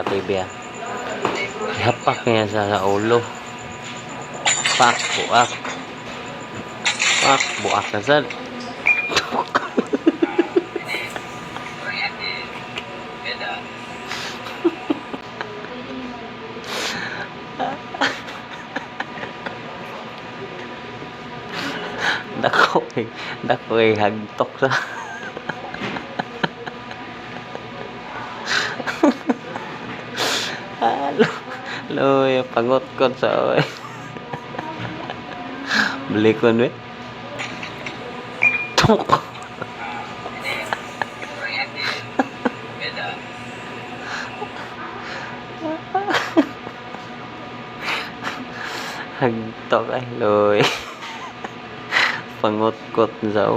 TV ah. Ihapak niya sa ulo. Pak, buak. Pak, buak na sad. Dako eh. Dako eh, hagtok sa. Lo, pangot ko sa oy. Balikon we. Tok. Hagtok ay loy. Pangotkot sa.